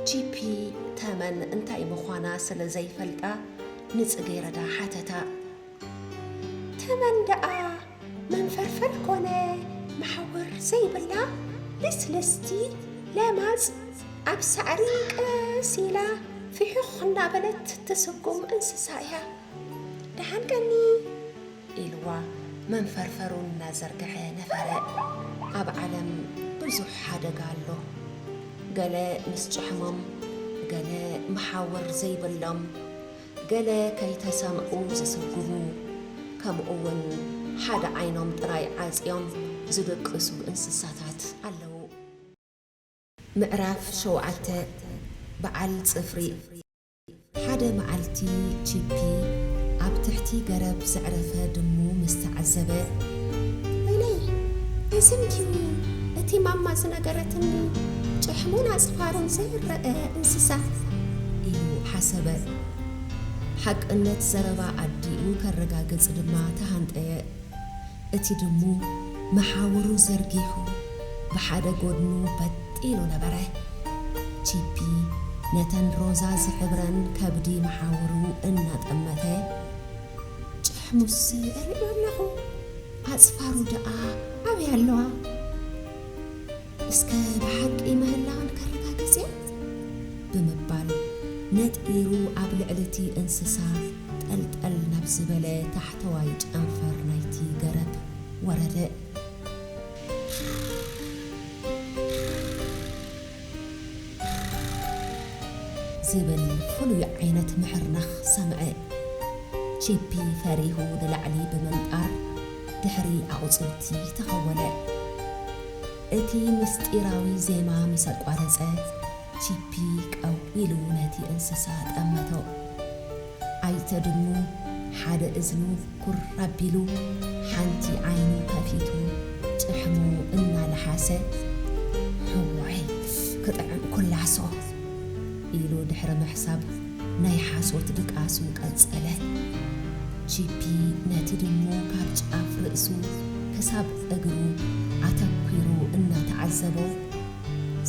ቺፒ ተመን እንታይ ምዃና ስለ ዘይፈልጣ ንጽጌረዳ ሓተታ። ተመን ደኣ መንፈርፈር ኮነ መሓውር ዘይብላ ልስልስቲ ለማጽ ኣብ ሳዕሪ ቀስ ኢላ ፍሑኽ እናበለት ትስጉም እንስሳ እያ። ደሓን ቀኒ ኢልዋ መንፈርፈሩ እናዘርግሐ ነፈረ። ኣብ ዓለም ብዙሕ ሓደጋ ኣሎ። ገለ ምስ ጭሕሞም፣ ገለ መሓውር ዘይብሎም፣ ገለ ከይተሰምዑ ዝስጉሙ፣ ከምኡ እውን ሓደ ዓይኖም ጥራይ ዓጽዮም ዝድቅሱ እንስሳታት ኣለዉ። ምዕራፍ ሸውዓተ። በዓል ጽፍሪ። ሓደ መዓልቲ ቺፒ ኣብ ትሕቲ ገረብ ዘዕረፈ ድሙ ምስ ተዓዘበ፣ "ወይለይ፣ እዚ እንድዩ እቲ ማማ ዝነገረትኒ ጭሕሙን ኣጽፋሩን ዘይረአ እንስሳ" ኢሉ ሓሰበ። ሓቅነት ዘረባ ኣዲኡ ከረጋግጽ ድማ ተሃንጠየ። እቲ ድሙ መሓውሩ ዘርጊሑ ብሓደ ጎድኑ በጥ ኢሉ ነበረ። ቺፒ ነተን ሮዛ ዝሕብረን ከብዲ መሓውሩ እናጠመተ፣ "ጭሕሙስ እርእዮ ኣለኹ፣ ኣጽፋሩ ደኣ ኣበይ ኣለዋ? እስከ ብሓቂ ምህላወን ከረጋግጽ እየ?" ብምባል ነጢሩ ኣብ ልዕሊ እቲ እንስሳ ጠልጠል ናብ ዝበለ ታሕተዋይ ጨንፈር ናይቲ ገረብ ወረደ። ዝብል ፍሉይ ዓይነት ምሕርናኽ ሰምዐ። ቺፒ ፈሪሁ ንላዕሊ ብምንጣር ድሕሪ ኣቑጽልቲ ተኸወለ። እቲ ምስጢራዊ ዜማ ምስ ኣቋረጸ፣ ቺፒ ቀው ኢሉ ነቲ እንስሳ ጠመቶ። ኣይተ ድሙ ሓደ እዝኑ ኩር ኣቢሉ፣ ሓንቲ ዓይኑ ከፊቱ፣ ጭሕሙ እናለሓሰ፣ "እዋይ፣ ክጥዕም ኩላሶ" ኢሉ ድሕሪ ምሕሳብ፣ ናይ ሓሶት ድቃሱ ቀጸለ። ቺፒ ነቲ ድሙ ካብ ጫፍ ርእሱ ክሳብ እግሩ ኣተኲሩ እናተዓዘቦ፣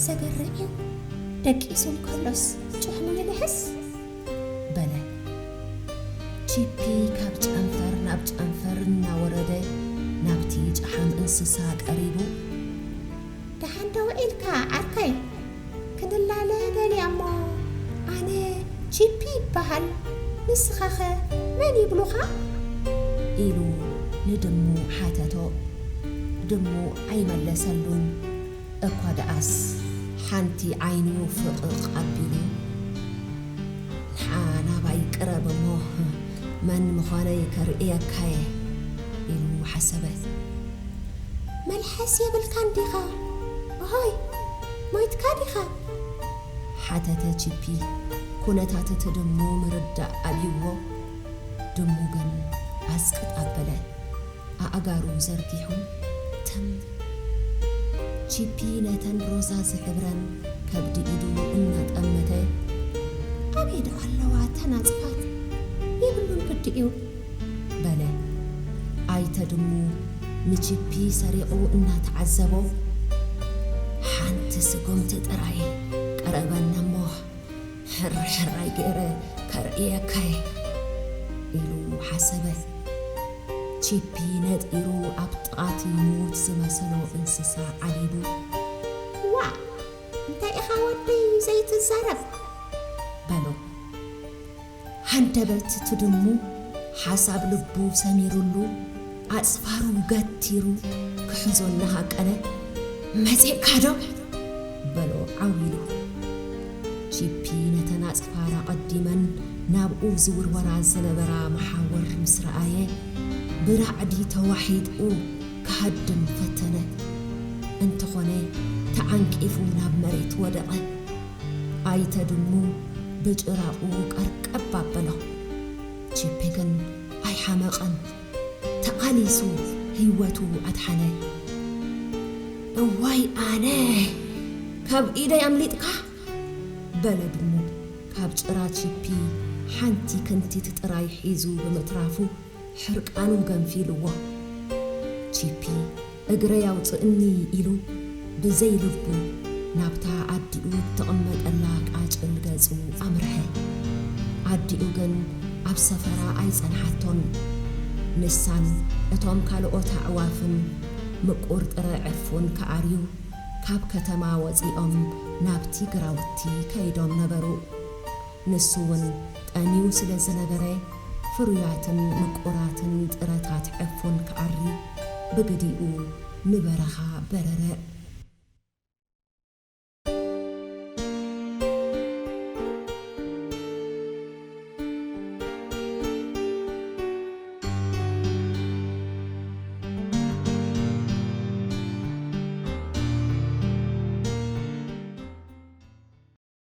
"ዘገርም እዩ፣ ደቂሱ እንከሎስ ጭሕሙ ይልሕስ?" በለ። ቺፒ ካብ ጨንፈር ናብ ጨንፈር እናወረደ ናብቲ ጨሓም እንስሳ ቀሪቡ፣ "ደሓን ዶ ውዒልካ ዓርከይ? ክንላለ ደልየ እሞ፣ ኣነ ቺፒ ይበሃል፣ ንስኻኸ መን ይብሉኻ?" ኢሉ ንድሙ ሓተቶ። ድሙ ኣይመለሰሉን። እኳ ደኣስ ሓንቲ ዓይኑ ፍቕቕ ኣቢሉ፣ "ንዓ ናባይ ቅረብ እሞ መን ምዃነይ ከርእየካ'የ" ኢሉ ሓሰበ። "መልሐስ የብልካን ዲኻ? ኦሆይ፣ ሞይትካ ዲኻ?" ሓተተ ቺፒ። ኩነታት እቲ ድሙ ምርዳእ ኣብይዎ። ድሙ ግን ኣስቅጥ ኣበለ። ኣእጋሩ ዘርጊሑ ትም። ቺፒ ነተን ሮዛ ዝሕብረን ከብዲ ኢዱ እናጠመተ፣ "ኣበይ ደኣ ኣለዋ እተን ኣጽፋር? የብሉን ግዲ እዩ" በለ። ኣይተ ድሙ ንቺፒ ሰሪቑ እናተዓዘቦ፣ "ሓንቲ ስጉምቲ ጥራይ ቀረበኒ እሞ ሕርሕራይ ገይረ ከርእየካ'የ" ኢሉ ሓሰበ። ቺፒ ነጢሩ ኣብ ጥቓ እቲ ምዉት ዝመሰሎ እንስሳ ዓሊቡ፣ "ዋእ! እንታይ ኢኻ ወደይ ዘይትዛረብ?" በሎ። ሃንደበት እቲ ድሙ ሓሳብ ልቡ ሰሚሩሉ፣ ኣጽፋሩ ገቲሩ ክሕዞ እናሃቀነ፣ "መጺእካ ዶ?" በሎ ዓው ኢሉ። ቺፒ ነተን ኣጽፋር ኣቐዲመን ናብኡ ዝውርወራ ዝነበራ መሓውር ምስ ረኣየ፣ ብራዕዲ ተዋሒጡ ክሃድም ፈተነ። እንተኾነ፣ ተዓንቂፉ ናብ መሬት ወደቐ። ኣይተ ድሙ ብጭራቑ ቀርቀብ ኣበሎ። ቺፒ ግን ኣይሓመቐን። ተቓሊሱ ህይወቱ ኣድሓነ። "እዋይ ኣነ! ካብ ኢደይ ኣምሊጥካ!" በለ ድሙ፣ ካብ ጭራ ቺፒ ሓንቲ ክንቲት ጥራይ ሒዙ ብምትራፉ ሕርቃኑ ገንፊልዎ። ቺፒ፣ "እግረይ ኣውጽእኒ" ኢሉ ብዘይ ልቡ ናብታ ኣዲኡ እትቕመጠላ ቃጭል ገጹ ኣምርሐ። ኣዲኡ ግን ኣብ ሰፈራ ኣይጸንሓቶን። ንሳን እቶም ካልኦት ኣዕዋፍን ምቁር ጥረ ዕፉን ክኣርዩ ካብ ከተማ ወጺኦም ናብቲ ግራውቲ ከይዶም ነበሩ። ንሱ እውን ጠምዩ ስለ ዝነበረ፣ ፍሩያትን ምቁራትን ጥረታት ዕፉን ክኣሪ ብግዲኡ ንበረኻ በረረ።